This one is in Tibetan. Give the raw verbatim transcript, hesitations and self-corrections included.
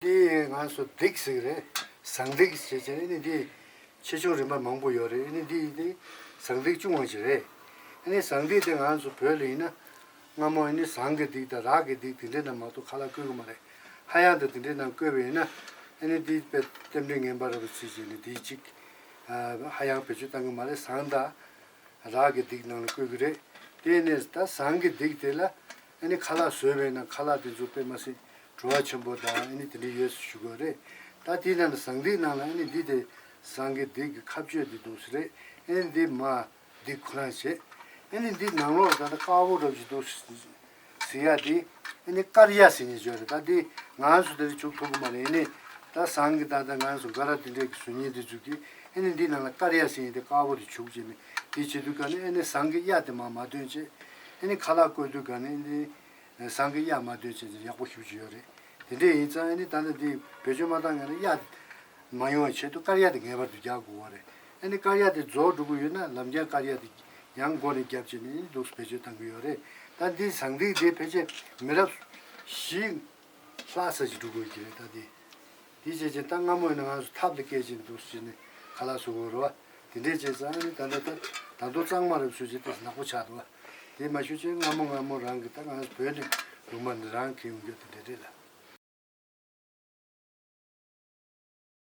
འདི་ང་ཚོ་སྡིག་ཟེར་གི་རེད། ཟངས་སྡིག་ཟེར་བྱས་ནས་ནི་འདི་ཆེ་ཆུང་རིམ་པ་མང་པོ་ཡོད་རེད། ནི་འདི་འདི་ཟངས་སྡིག་ཅུང་བ་ཞིག་རེད། ནི་ཟངས་སྡིག་དེ་ང་ཚོ་བོད་ལ་ཡིན་ན་སྔ་མོ་ནི་ཟངས་ཀྱི་སྡིག་དང་རག་གི་སྡིག་དེ་འདྲའི་ནང་མ་གཏོགས་ཁ་ལག་བསྐོལ་གི་མ་རེད། ཧ་ཡང་དང་དེ་འདྲའི་ནང་བསྐོལ་བ་ཡིན་ན་ནི་འདི་དཔེ་རྟེན་འབྲེལ་ངན་པ་རེད་པ་ཚིག་བྱས་ནས་འདི་གཅིག་ཧ་ཡང་བེད་སྤྱོད་བཏང་གི་མ་རེད། ཟངས་དང་རག་གི་སྡིག་ནང་ལ་བཀོད་ཀྱི་རེད། དེ་ནས་ད་ཟངས་ཀྱི་སྡིག་དེ་ལ་ཨ་ནི་ཁ་ལག་བཟོས་པས་ན་ཁ་ལག་དེ་ཚོ་དཔེ་མ་སྲིད་བྲོ་བ་ཆེན་པོ་དང་ཨ་ནི་དེ་འདྲ་ཡོད་ཞུ་དགོས་རེད། ད་དེའི་ནང་ལ་ཟངས་སྡིག་ནང་ལ་ཨ་ནི་འདི་དེ་ཟངས་ཀྱི་སྡིག་གི་ཁ་གཅོད་དེ་འདུག་ཟེར་རེད། ཨ་ནི་འདི་མ་སྡིག་ཁོ་རང་བྱེད། ཨ་ནི་འདི་ནང་ལོགས་ད་ལྟ་དཀར་པོ་རབ་ཅིག་འདུག་ཟེར་ཡ་དེ་ཨ་ནི་དཀར་ཡ་ཟེར་ཉེན་བརྗོད་རེད། ད་འདི་ང་ཚོ་དེ་རིང་བྱུག་ཐུབ་ཀྱི་མ་རེད། ཨ་ནི་ད་ཟངས་ཀྱི་ད་ལྟ་ང་ཚོ་འགའ་ར་དེ་འདྲས་ཀྱི་བཟོ་མཁན་དེ་ཚོ་གིས་ཨ་ནི་འདི་ནང་ལ་དཀར་ཡ་ཟེར་ཡིན་དེ་དཀར་པོ་དེ་བྱུག་བྱས་ནས་དེ་བྱེད་དུས་ག་ནས་ཨ་ནི་ཟངས་ཀྱི་གཡའ་དེ་མར་མ་ཐོན་བྱས། ཨ་ནི་ཁ་ལག་བསྐོལ་དུས་ག་ནས་ཨ་ནི་ཟངས་ཀྱི་གཡའ་མ་ཐོན་བྱས་ནས་ཡག་པོ་ཞེ་པོ་ཅིག་ཡོད་རེད། དེ་འདྲས་ཡིན་ཙང་ཨ་ནི་ད་ལྟ་འདི་བེད་སྤྱོད་མ་བཏང་ག་ནས་གཡའ་མ་ཡོང་བའི་ཆེད་དུ་དཀར་ཡ་དེ་ངེས་པར་དུ་རྒྱག་དགོས་པ་རེད། ཨ་ནི་དཀར་ཡ་དེ་རྫོགས་འགྲོ་གི་ཡོད་ན་ལམ་རྒྱག་དཀར་ཡ་དེ་ཡང་མགོ་ནས་བརྒྱབ་བྱས་ནས་ཨ་ནི་འདུག་སེ་བེད་སྤྱོད་བཏང་གི་ཡོད་རེད། ད་འདི་ཟངས་སྡིག་དེ་ཕལ་ཆེར་མི་རབས་བཞི་ལྷག་ཙམ་ཞིག་འགྲོ་དགོས་ཀྱི་རེད། ད་འདི་འདི་བྱས་ཙང་ད་སྔ་མོ་ཡིན་ན་ང་ཚོ་ཐབ་ལ་བཀལ་བྱས་འདུག་སེ་བྱས་ནས་ཁ་ལག་བཟོ་དགོས་རེད་བ། དེ་འདྲས་བྱས་ཙང་ཨ་ནི་ད་ལྟ་ད་ད་དུང་གཙང་མ་རེད་བཟོས་བྱས་ཏེ་ནག་པོ་ཆགས་འདུག་བ། དེ་མ་ཞུ་ཆེད་སྔ་མོ་སྔ་མོ་རང་གི་ད་ང་ཚོ་བོད་ནས་ལུང་མ་ནི་རང་གི་ཡོང་རྒྱུ་དེ་འདྲས་རེད་ལ།